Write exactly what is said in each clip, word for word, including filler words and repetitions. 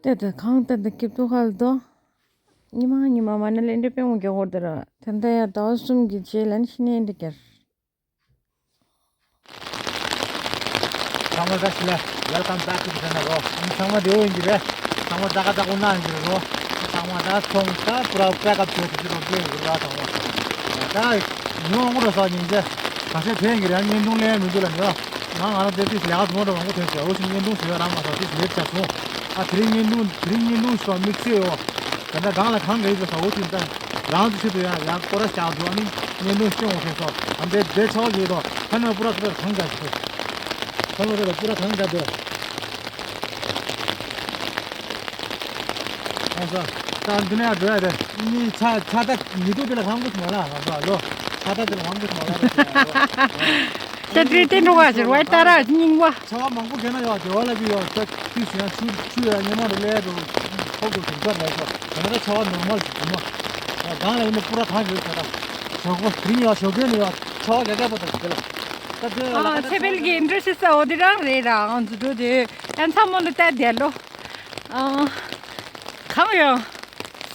ཏེ་ཏེ་གང་ཏེ་ཏེ་སྐྱིད་སྡུག་ཧལ་དོ། ཉི་མ་ཉི་མ་མ་ན་ལེ་འདྲེ་པེ་འོང་གི་ཧོར་དེ་ར། ད་ལྟ་ཡ་ཟླ་བ་གསུམ་གྱི་རྗེས་ལ་ནི་ཤི་ནས་འདི་གར། ཚང་མ་བཀྲ་ཤིས་བདེ་ལེགས། Welcome back to the channel, bro. ཨ་ནི་ཚང་མ་བདེ་པོ་ཡིན་གྱི་རེད། ཚང་མ་ད་ག་ད་གོ་ན་ཡིན་གྱི་རེད་རོ། ཚང་མ་ད་ཚོང་ད་པུ་ར་པེ་ཀ་ཨབ་བྱས་ཏེ་འདི་རོ་བསྡད་ཡོད་ར། ཚང་མ་ད་ཉི་མ་དགོང་དྲོ་ས་ཉིན་ཚེ་ག་ཚད་ཕན་གྱི་རེད། བརྙན་ཐུང་ལེན་མི་འདུག་ལ་ནི་ར། ང་ང་རང་དེ་དུས་ལས་ཀ་དུ་མ་འགྲོ་མང་པོ་ཐོན་ཟེར། འོ་ཞིག་བརྙན་ཐུང་བཟོས་རང་མ་ཐག་དུས་ལེབ་ཆ་སོང་། ཨ་དེ་རིང་བརྙན་ཐུང་དེ་རིང་བརྙན་ཐུང་ཞིག་མི་ཚེ་ཡོ། ད་ལྟ་གང་ལ་གང་ག་ཡིན་ཟེར་ས་འོ་དེ་ད་རང་ཚོ་ཆེད་དུ་ཡང་ཡང་སྐོར་ར་བཞག་འདུག་ཨ་ནི་བརྙན་ཐུང་སྐྱོང་འོ་ཐོན་སོང་། ཨ་འདྲེ་འདྲེ་ཆགས་ཡོད་དོ། ཁ་ན་པུ་ར་ཁ་ར་གང་ག་ཞིག་ཁ་ན་པུ་ར་པུ་ར་གང་ག་དོ། ཨ་ས། ད་འདི་ནས་འགྲོ་ཡ་རེད། ནི་ཆ་ཆ་ད་ཉི་དུ་དེ་ལ་ཧང་གོ་མ་ལ་ཧང་གོ་ལོ། ཆ་ད་དེ་ལ་ཧང་གོ་མ་ལ་རེད། ཤ་ཏྲི་ཏི་འགྲོ་བ་ཞིག་རུ་ཨེ་ཏ་ར་ཉིང་བ། ཆ་བ་མང་པོ་གྱོན་ན་ཡོད་དེ་བ་ལ་བི་ཡོད་ད་དུས་སུ་ཡང་ཆུ་ཆུ་ཡང་ཉི་མ་རུ་ལས་རུ་ཁོག་ཏུ་དུར་ཚར་རེད་ཤོ། ད་ནི་ད་ཆ་བ་ནོར་མལ་ཞིག་གོ་མ། ད་གང་ལ་ཡིན་ན་པུ་ར་གང་ཡོད་ཆ་ད། ཞོག་པོ་རིང་ཡོད་ཞོག་གྱོན་ནི་ཡོད་ཆ་བ་རྒྱ་རྒྱ་པོ་ད་ཞིག་དེ་ལ། ད་དེ་ལ་ཨ་ད་ཆེ་བལ་གྱི་འདྲ་ཤི་ས་འོ་དེ་རང་རེད་ར། ཨང་ཚོ་འགྲོ་དེ་ཡང་ཚ་མོ་ལ་ལྟ་དེ་ལོ། ཨ། གང་ཡོད།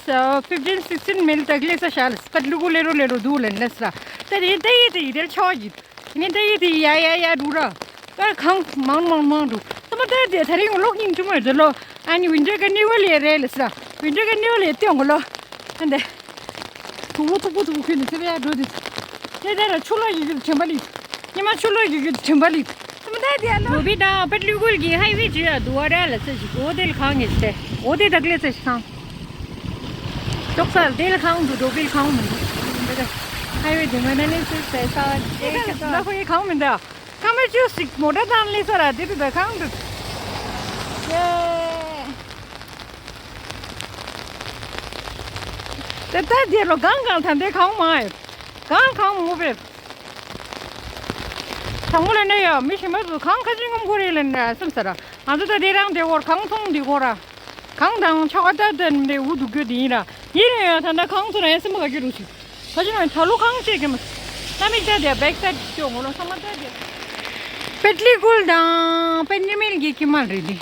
ས་fifteen sixteen mile དག་ལས་ས་ཤ་ལ་སྤད་ལུ་གུ་ལེ་རོ་ལེ་རོ་འདུག་ལན་ལས་ས། ད་རེད་ད་ཡེ་ད་ཡེ་དེ་ལ་ཆོག་ཡིན། ནི་ད་ཡེ་དེ་ཡ་ཡ་ཡ་འདུག་ར། ད་གང་མང་མང་མང་འདུག་ད་མ་ད་དེ་ད་རིང་ལོག་ཉིན་ཅུ་མ་ཡོད་ལོ། ཨ་ནི་ཝིན་ཊར་ག་ནི་ཝལ་ཡེ་རེད་ལས་ས། ཝིན་ཊར་ག་ནི་ཝལ་ཡེ་སྟོན་གོ་ལོ། ཨ་འདི། དུ་བོ་དུ་བོ་དུ་བོ་ཁྱོད་ནི་ཚེ་བའི་ཡ་འགྲོ་དེ། དེ་དེ་ལ་ཆུ་ལོག་ཡི་གེ་དྲན་པ་ལིག་ཉི་མ་ཆུ་ལོག་ཡི་གེ་དྲན་པ་ལིག་ད་མ་ད་དེ་ལོ། ལོ་བི་དང་པད་ལུས་ཀུལ་གྱི་ཧའི་ཝེ་ཇི་ཡ་དུ་བ་ར་ལ་ཚེ་ཞིག་འོ་དེ་ལ་གང་ངེས་ཏེ། འོ་དེ་དག་ལས་ཚེ་ཞིག་སང་། ཏོག་ས་དེ་ལ་གང་འདུག་འགྲོ་བི་ལ་གང་མི་འདུག་འདི་ལ་ཧའི་ཝེ་དེ་མ་ན་ལས་ཚེ་ས་ས་དེ་ལ་ཧའི་ཝེ་གང་མི་འདུག་ཀ་མ་ཅུ་སིག་མོ་ཊ་དང་ལི་ས་ར་དེ་དུ་ད་གང་འདུག་ཡེ། དེ་ལྟར་དེ་ལོ་གང་གང་ད་འདི་གང་མ་ཡོད། གང་གང་མོ་བེ། དང་མོ་ལ་ནི་ཡོད་མི་ཤི་མ་ཚུ་གང་ཁ་ཅིག་ངམ་གོ་རེ་ལ་ན་སེམས་ས་ར། ང་ཚོ་ད་དེ་རང་དེ་བོར་གང་མཐོང་འདི་གོ་ར། གང་དང་ཆོག་ད་དེ་འདི་འུ་དུ་གྱོད་དེ་ཡིན་ར། ཡིན་རེ་ཡོད་ད་ད་གང་ཚོ་ར་ཡ་སེམས་མ་ག་གྱོད་རུ་ཞིག་ཁ་ཅིག་ང་ད་ལོ་གང་བྱེད་ཀྱི་མ། ད་མིག་ད་དེ་བེག་སའིད་ཅོ་ངོ་ལོ་ས་མ་ད་དེ། པད་ལི་ཀུལ་དང་པད་ཉི་མེལ་གྱི་ཀི་མལ་རེད་དེ།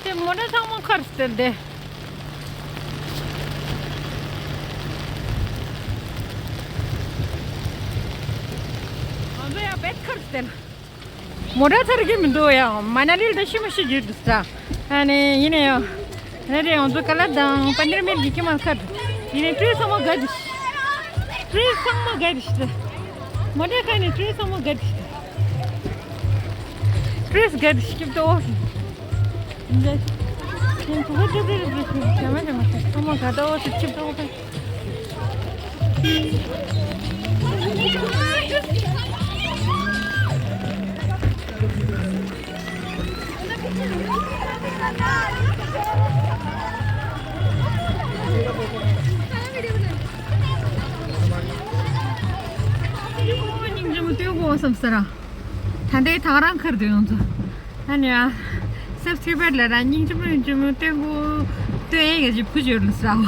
དེ་མོ་ཊ་ཚང་མ་ཁར་སྟེར་དེ། ང་ཚོ་ཡང་བེད་ཁར་སྟེར། མོ་ཊ་ཚར་གི་མི་འདུག་ཡང་མ་ན་ལི་ལ་ད་ཤི་མ་ཤི་གྱིར་འདུག་ས། ཨ་ནི་ཡིན་ན་ཡང་། ང་རེ་ང་ཚོ་ཀ་ལ་དང་པ་ནིར་མེར་གྱི་ཀི་མལ་ཁར། ཡིན་ནི་ཀྲིས་ཚང་མ་ག་དི་ཤི། ཀྲིས་ཚང་མ་ག་དི་ཤི། མོ་ཊ་ཁ་ནི་ཀྲིས་ཚང་མ་ག་དི་ཤི། ཀྲིས་ག་དི་སྐྱིད་ཏོ། འདི། ཁྱེད་ཚོ་ཅི་པི་རི་པི་རི་ཞེ་མ་ཞེ་མ་ཞེ་ཚང་མ་ག་ཏོ་ཞིག་སྐྱིད་ཏོ། སྙིང་རྗེ་མོ་སྟོན་དགོས་བསམ་ས་ར། ད་ལྟའི་ཐག་རང་ཁར་དུ་ཡོང་ཚོ། ཨ་ནི་ཨ། སེབ་སི་ཁི་རའིབ་ལ་ར་སྙིང་རྗེ་མོ་སྙིང་རྗེ་མོ་སྟོན་དགོས། སྟོན་ཡས་ཀྱི་བུ་བྱོས་ལ་ས་ར།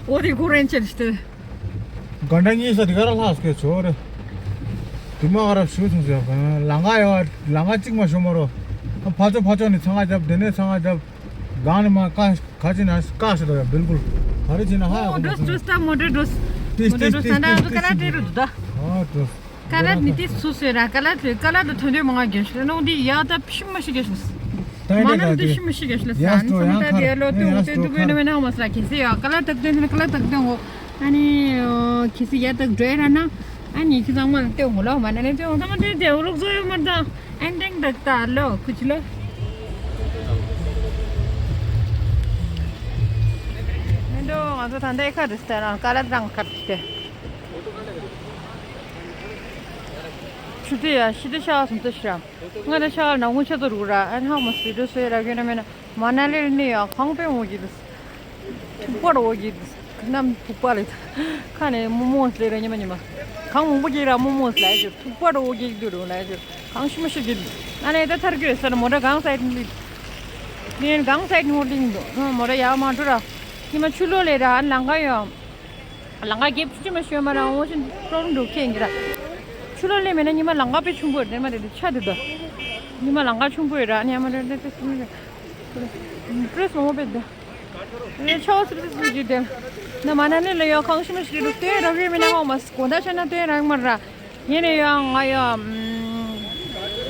འོ་དེ་ཁོ་རང་ཆེར་ཞིག་སྟོན། ག་འདྲ་གཉིས་ས་དེ་ག་ར་ལྷག་སྐད་ཆོ་རེད། དུ་མ་ག་ར་ཞུ་སོང་ཟེར་བ་ལང་ཀ་ཡོད་ལང་ཀ་གཅིག་མ་ཞོ་མ་རོ། ཕ་ཚོ་ཕ་ཚོ་ནས་ཚང་ང་རྒྱབ་དེ་ནས་ཚང་ང་རྒྱབ། གང་ནས་མ་ཀ་ཁ་ཅི་ན་ཀ་ཤི་རོ་ཡ་བིལ་ཀུལ། ག་རེ་བྱེད་ན་ཧ་ཡ་ཨོ་གོ་འགྲོ་མ་འགྲོ་སོང་། ད་མོ་ཊ་འགྲོ། ཏིས་མོ་ཊ་ཏིས་འགྲོ་ཏིས་ས་འདྲ་ཏིས་ང་ཚོ་ཀ་ལ་ཏིས་ཏེ་རུ་འདུག་ད། ཨོ་འགྲོ། ཀ་ལ་ནི་ཏིས་སུ་སུ་ར་ཀ་ལ་ཏི་ཀ་ལ་ཏི་ཐོན་དུས་མ་ང་རྒྱལ་ཤི་ལ་ནོ་འདི་ཡ་ད་ཤི་མ་ཤི་རྒྱལ་ཤི་ལ། མ་ན་འདི་ཤི་མ་ཤི་རྒྱལ་ཤི་ལ་ས་ཡ་ནི་ས་མ་ད་དེ་ལོ་ཏུ་ཏེ་འདུག་གོ་ནི་མེ་ན་མ་སི་ལ་ཁེ་སི་ཡ་ཀ་ལ་ཏག་ཏེ་ནི་ཀ་ལ་ཏག་ཏེ་འོ། ཨ་ནི་ཁི་སི་ཡ་ཏག་འགྲོ་ཡ་ར་ན། ཨ་ནི་ཁི་ཚང་མ་ལ་ཏེ་ངོ་ལོ་མ་ན་ནི་ཏེ་ངོ་ཚང་མ་ཏེ་ཏེ་འོ་ལོག་བཟོ་ཡོད་མ་ད། ཨན་ཏེང་ཏག་ཏག་ལོ་ཁུ་ཆི་ལོ། མི་འདུག་ང་ཚོ་ད་ལྟའི་ཁ་རི་སྟེ་རང་ཀ་ལ་རང་ཁ་རི་སྟེ། ཆུ་ཚོད་ཡ་ཕྱི་དྲོ་ཆ་ག་སུམ་ཅུ་ཤ། ང་ད་ཆ་ག་ནང་ཁུངས་ཆ་ཚོ་རུག་ར། ཨ་ནི་ཧ་མ་སི་དྲོ་སོས་ར་གི་ན་མེད་ན་མ་ན་ལི་ནི་ཡ་ཁང་པའི་འོ་གི་འདུག་ཐུག་པར་འོ་གི་འདུག་ནམ་ཐུག་པ་ལི་ཁ་ནས་མོ་མོ་སི་ལི་ར་ཉི་མ་ཉི་མ། ཁང་མང་པོ་གི་ར་མོ་མོ་སི་ལ་ཡ་ཅོ་ཐུག་པར་འོ་གི་འདུག་རུ་ལ་ཡ་ཅོ་ཁང་ཤི་མ་ཤི་གི་འདུག་ཨ་ནི་ད་ཐར་གི་སར་མོ་ཊ་གང་སའི་ནི་ནི་གང་སའི་ནི་འོ་ལིང་འདུག་མོ་ཊ་ཡ་མ་འགྲོ་ར། ཉི་མ་ཆུ་ལོ་ལས་ར་ཨ་ནི་ལང་ག་ཡོང་། ལང་ཀ་རྒྱབ་ཆུ་ཆུ་མ་ཤོད་མ་ར་འོང་ཞིན་པྲོ་རུ་འགྲོ་ཁེན་གི་ར། ཆུ་ལོ་ལེ་མེད་ན་ཉི་མ་ལང་ཀ་པེ་ཆུང་པོ་རེད་མ་རེད་ཆ་དེ་ད། ཉི་མ་ལང་ཀ་ཆུང་པོ་ཡོད་ར་ཉི་མ་རེད་དེ་དེ་དེ་རེད། པྲེས་མང་པོ་པེ་ད། ཨེ་ཆ་བ་སིབ་སིབ་སིབ་ཅིག་དེ། ན་མ་ན་ནི་ལ་ཡོ་ཁང་ཤི་མ་ཤི་རུ་དེ་ར་བེ་མེད་ན་ཧོ་མ་སི་གོ་ད་ཆ་ན་དེ་ར་མ་ར། ཡེ་ནས་ཡང་ང་ཡང་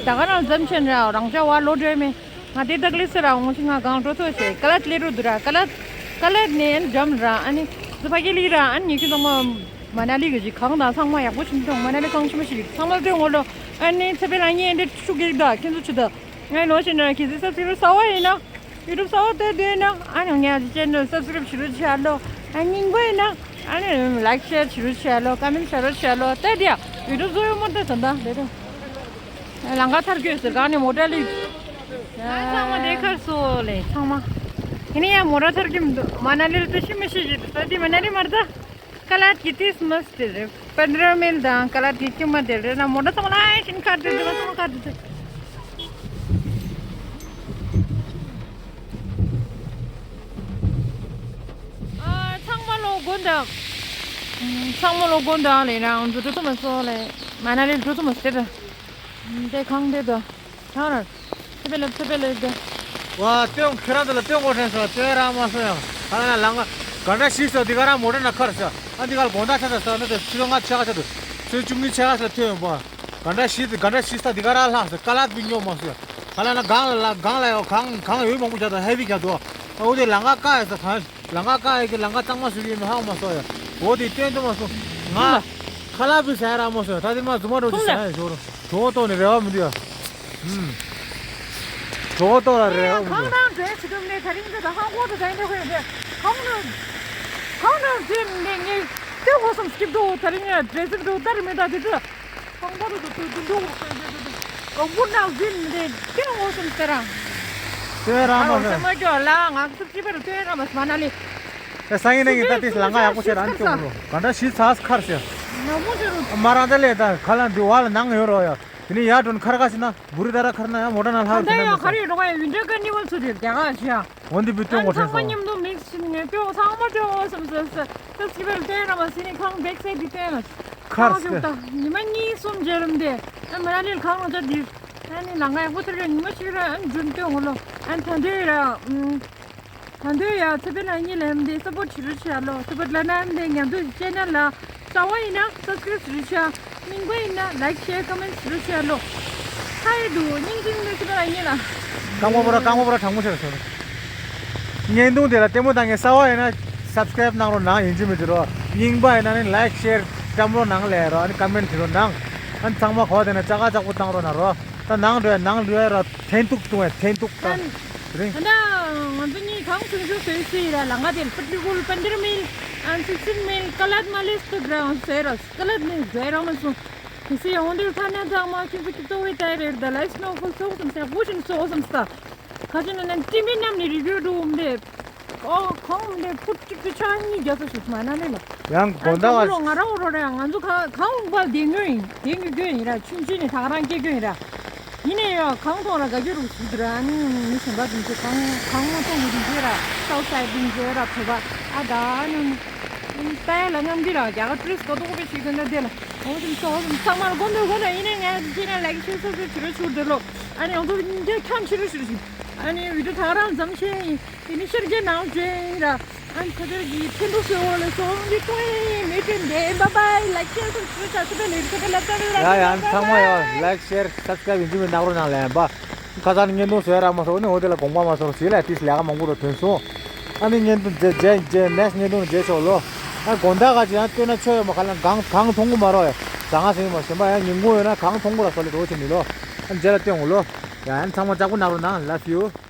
ད་ག་རང་འཛམ་ཆེན་ར་རང་ཅག་བ་ལོ་འདྲེ་མེ། ང་དེ་དག་ལི་སི་ར་འོང་ཞིག་ང་གང་འགྲོ་ཐོ་ཞེ་ཀ་ལད་ལེ་རུ་དུ་ར་ཀ་ལད་ཀ་ལད་ནས་ཨན་འཇམ་ར་ཨ་ནི་ཛི་ཕ་གི་ལི་ར་ཨན་ཉི་ཁི་ཚང་མ་མ་ན་ལི་གི་ཞིག་གང་དང་ཚང་མ་ཡག་པོ་ཆུང་ཆུང་མ་ན་ལི་གང་ཆུང་མ་ཞིག་ཚང་མ་དེ་ངོ་ལོ་ཨ་ནི་ཚེ་པེ་ལ་ཉེ་འདྲེ་ཆུ་གི་ད་ཁྱེད་ཚོ་ཆུ་ད་ང་ལོ་ཞེ་ན་ཁྱེད་ཚོ་སབ་སི་ཀ་རབ་ས་བ་ཡིན་ན། ཡུ་ཊུབ་གསར་པ་ལྟོས་དུས་ན་ཨ་ནི་ངའི་ཅེ་ནལ་སབ་སི་ཀ་རབ་བྱེད་རོགས་བྱེད་ཨ་ལོ། ཨ་སྙིང་པོ་ཡིན་ན་ཨ་ནི་ལའིཀ་ཤེར་བྱེད་རོགས་བྱེད་ཨ་ལོ། ཀ་མེན་ཊི་བྱེད་རོགས་བྱེད་ཨ་ལོ། ལྟོས་དེ་ཡ་ཡུ་ཊུབ་བཟོ་ཡོད་མོ་ལྟོས་ད་ལྟ་ལྟོས་དེ། ལང་ཀ་ཐར་གྱོད་ཟེར་ག་ནི་མོ་ཊ་ལི། ཨ་ཚང་མ་དེ་ཁར་སོ་ལེ་ཚང་མ། ཡིན་ན་ཡ་མོ་ཊ་ཐར་གྱི་མི་འདུག་མ་ན་ལི་ལ་ལྟོས་ཤི་མི་ཤི་ཞིག་ལྟོས་དེ་མ་ན་ལི་མར་ད། ཀ་ལད་ཀི་ཏིས་མ་སྟེ་རེད། པན་དྲ་མིལ་དང་ཀ་ལད་ཀི་ཀི་མ་དེ་རེད་ན་མོ་ཊ་ཚང་མ་ལ་ཨེ་ཤིན་ཁ་དྲི་དྲི་མ་ཚང་མ་ཁ་དྲི་དྲི། ཨ་ཚང་མ་ལོ་དགོན་དང་། ཚང་མ་ལོ་དགོན་དང་ལས་ན་ང་ཚོ་འགྲོ་ཐུབ་མ་སོང་ལས་མ་ན་ལི་འགྲོ་ཐུབ་མ་སྟེ་རེད། དེ་གང་དེ་དང་། ཡང་ར། ཚེ་འཕེལ་ལ་ཚེ་འཕེལ་ལ་དེ། ཝ་སྟོན་ཁྱེད་རང་ཚོ་ལ་སྟོན་གོ་དྲན་སོང་སྟོན་རང་མ་སོང་ཡང་ཧ་ལ་ལ་ང་ག་འདྲ་ཞིག་སོང་འདི་ག་རང་མོ་ཊ་ན་ཁར་སོང་ཨ་འདི་ག་ལ་དགོང་དག་ཆ་ཚ་སོང་ནི་དེ་ཕྱི་ལོ་ལྔ་ཆ་ག་ཆ་དུ་ཚོད་བཅུ་གཉིས་ཆ་ག་ས་ཐོན་ཡོང་པ་ག་འདྲ་ཞིག་ག་འདྲ་ཞིག་ས་འདི་ག་རང་ལྷག་སོང་ཀ་ལ་བི་ཉོ་མ་སོང་ཡང་ཧ་ལ་ན་གང་ལ་གང་ལ་ཡོ་གང་གང་ཡོད་མང་པོ་ཆ་དུ་ཧེ་བི་ཆ་དུ་ཨ་འོ་དེ་ལ་ང་ཀ་ཡ་ས་གང་། ལང་ཀ་ཀ་ཡི་གི་ལང་ཀ་གཙང་མ་བཟོ་གི་ཡོད་མེད་ཧ་གོ་མ་སོང་ཡ། འོ་དེ་སྟོན་ཐུབ་མ་སོང་། ང་། ཁ་ལག་བུ་ཟ་ཡ་རག་མ་སོང་ཡ། ད་དེ་མ་རྫུན་མ་འགྲོ་ཅི་ཟ་ཡ་ཞོར། གྲོད་ཁོག་ལྟོགས་ནས་རེ་བ་མི་འདུག་ཡ། ཧུམ། གྲོད་ཁོག་ལྟོགས་ལ་རེ་བ་མི་འདུག་གང་རང་འདྲེ་ཞིག་གམ་ནས་ད་རིང་འདྲེ་ད་ཧང་གོ་ཏུ་ད་འདྲེ་ཁོས་འདྲེ། གང་ན། གང་ན་འདྲེ་འདྲེ་ངས་ལྟོས་གོ་སོང་སྐྱིད་འདུག་ད་རིང་ཡ་འདྲེ་ཟིག་འདུག་ད་རིང་མི་ད་དེ་དུ། ཁང་པ་རུ་དུ་དུ་དུ་དུ་གོང་བུ་ནག་འཛིན་མི་དེ་སྐྱེ་འོ་སོང་ཟེར་ར། སྟོན་ར་མ་ཨ་རོ་ཟེར། སེ་མ་ཀྱོ་ལ་ང་ཚོ་ཅི་པར་སྟོན་ར་མ་སྨ་ན་ལི། ཨེ་སང་ཉིན་ནས་ངས་ད་ལྟའི་ལང་ཀ་ཡག་པོ་བྱས་ར་ཨ་ནི་སྐྱོ་མོ་ལོ་ག་འདྲ་ཞིག་ཚགས་ཁར་ཟེར། ནག་མོ་ཟེར་རུ། མ་རང་ད་ལས་ད་ཁ་ལ་འདི་བ་ལ་ནང་ཡོད་རོ་ཡ། དེ་ནས་ཡར་འགྲོ་ན་ཁར་ཁ་ཟེར་ན་བུ་རི་ད་ར་ཁར་ན་ཡང་མོ་ཊ་ན་ལྷག་ད་ཡང་ག་རེ་ཡོད་རོ་ཡ་ཝིན་ཊར་ཀར་ནི་ཝལ་ཚུ་དེ་རྒྱ་གར་ཞིག་ཡ། འོ་འདི་བུ་སྟོན་གོ་ཨ་ཚང་མ་མཉམ་དུ་མིག་སི་ནས་སྟོན་ཚང་མ་སྟོན་འོ་སོང་ཟེར་ཟེར། ད་སི་པར་སྟོན་ར་མ་སི་ནི་ཁང་བེག་སའི་དེ་སྟོན་ལ། ཁར་ཁ་ཞོག་ད་ཉི་མ་གཉིས་གསུམ་རྗེས་རུམ་དེ། ཨ་མ་ར་ལིར་ཁང་ལ་ཅར་དེ། ཨ་ནི་ལ་ང་ཡག་པོ་ཐར་ག་ཉི་མ་ཞིག་ར་ཨ་འཇུན་ཏེ་འོང་ལོ། ཨ་ད་འདོད་ར། ད་འདོད་ཡ་ཚེ་པེ་ན་གཉིས་ལ་ཨམ་དེ་སབ་པོར་བྱེད་རོགས་བྱེད་ལོ། ཚེ་པེ་ལ་ན་ཨམ་དེ་ཉམས་དུ་ཅེ་ནལ་ལ་རྩ་བ་ཡིན་ན་སབ་སི་ཀ་རབ་བྱེད་རོགས་བྱེད། མིང་པ་ཡིན་ན་ལའིག་ཤེར་ཀོ་མེན་ཊི་བྱེད་རོགས་བྱེད་ལོ། ཧ་ཡི་འདུག་སྙིང་རྗེ་མེད་ཚེ་པེ་ན་གཉིས་ལ། རྐང་པ་པོ་ར་རྐང་པ་པོ་ར་དྲང་མོ་བྱེད་རོགས་བྱེད། བརྙན་ཐུང་དེ་ལ་ལྟད་མོ་བཏང་མཁན་གསར་པ་ཡིན་ན་སབ་སི་ཀ་རབ་གནང་རོགས་གནང་ཡིན་གཅིག་མིན་གཅིག་རོགས། རྙིང་པ་ཡིན་ན་ནི་ལའིག་ཤེར་བཀྲམ་རོགས་གནང་ལས་རོགས། ཨ་ནི་ཀོ་མེན་ཊི་བྲིས་རོགས་གནང་། ཨ་ནི་ཚང་མ་གོ་བ་དེ་ན་ཅག་ཅག་པོ་བཏང་རོགས་གནང་རོགས། ད་ནང་འགྲོ་ཡ་ནང་ལུས་ཡ་ར་འཐེན་ཐུག་བཏུང་ཡ་འཐེན་ཐུག་ད་རིང་། ད་ང་ཚོ་གཉིས་གང་བྱུང་བྱུང་བཟོས་སྲིད་ར་ལ་ང་དེ་པ་ཏི་ཀུལ་པན་དར་མིལ་ཨན་སིག་སིན་མིལ་ཀ་ལད་མ་ལིས་ཏུ་གྲང་བཟོས་ར་ཀ་ལད་ནི་བཟོས་ར་མ་སོང་། དེ་སི་ཡང་འོང་དུས་ཐ་ན་ཚང་མ་ཁྱེད་ཚོ་ཀི་ཏོ་བའི་ཏའི་རེད་ད་ལའི་སི་ནོ་ཕུལ་སོགས་སམ་སེ་བུ་ཤིན་སོགས་སམ་སྟ། ཁ་ཅིག་ནང་ནས་ཏི་མི་རྣམས་ནས་རི་བོའི་འགྲོ་འོང་དེ། ཨོ་ཁོང་འདི་ཕུ་གཅིག་ཏུ་ཆ་གཉིས་རྒྱབ་ས་ཞིག་མ་ན་ནི་ལ། ཡང་དགོང་དག་ཨ་ལོ་ང་རང་འོ་རོ་རེད། ང་ཚོ་ག་གང་འོང་པ་དེ་ངོས་ཡིན་དེ་ངོས་དགོས་ཡིན་ར་ཆུང་ཆུང་ནས་ད་ག་རང་སྐྱེ་དགོས་ཡིན་ར། ཡིན་ནས་ཡང་གང་མཐོང་ར་དགའ་སྐྱོ་རུ་ཞིག་འདུག་ར། ཨ་ནི་མི་གཞན་པ་དེ་ཚོ་གང་གང་མཐོང་གི་དེ་ཚོ་ར་སའུ་ཐ་སའིད་དེ་ཚོ་ར་བོད་པ་ཨ་ད་ཨ་ནི་ད་ཡ་ལ་ངམ་གི་ར་རྒྱ་གར་ཏུ་རི་སི་ག་དོག་པའི་ཞིག་དེ་འདྲ་དེ་ལ་འོ་ཞིག་སོ་ཞིག་ཚང་མར་དགོངས་དགོངས་ན་ཡིན་ནས་ངས་ཁྱེད་ཀྱང་ལེགས་ཤོད་སོ་སོ་བྱེད་རོགས་ཞུ་འདོད་ལོ། ཨ་ནི་ང་ཚོ་ཁྱམས་ཆེ་རུ་ཞུ་ཞིག་ཨ་ནི་བི་ཌིའོ་ད་ག་རང་མཚམས་ཤེས་ཡིན། དེ་ནི་ཤར་རྒྱལ་ནང་བྱོན་ཡིན་ར། ཨ་ནི་ཁ་ཐོར་གྱི་ཕན་ཐོགས་སུ་འོ་ལེ་སོང་གི་ཀུའི་མེ་ཏྲེན་དེ་བ་བའི་ལ་ཁྱེད་སོང་ཚུར་ཆ་སུ་པེ་ལེ་ཁ་ཐོར་ལ་ཙ་ལ་ཡ་ཡ་ཚང་མ་ཡ་ལའིག་ཤེར་སབ་སི་ཀ་རབ་ཡིན་གཅིག་མིན་གནང་རོགས་གནང་ལེ་བ། ཁ་སང་ནི་བརྙན་ཐུང་བཟོས་རག་མ་སོང་ནི་འོ་དེ་ལ་དགོངས་པ་མ་ཚོམ་ཞིག་ལ་ཏིས་ལས་ཀ་མང་པོ་རུ་ཐོན་སོང་། ཨ་ནི་བརྙན་ཐུང་རྗེས་རྗེས་རྗེས་ནེག་སི་བརྙན་ཐུང་རྗེས་ཆོག་ལོ། ཨ་དགོང་དག་ག་ཅི་ཡང་སྟོན་ན་ཆོ་ཡོད་མ་ཁ་ལ་གང་གང་མཐོང་གི་མ་རོགས་ཡ། ཟ་ང་ཟིན་མ་གཞན་པ་ཡང་ཉིན་གུང་ཡོད་ན་གང་མཐོང་གི་ར་སོ་ལེ་རོ་ཆེ་ནི་ལོ། ཨ་རྗེས་ལ་སྟོན་འོ་ལོ། ཡ་ཨ་ཚང་མ་ལྕགས་པོ་གནང་རོགས་གནང་། Love you།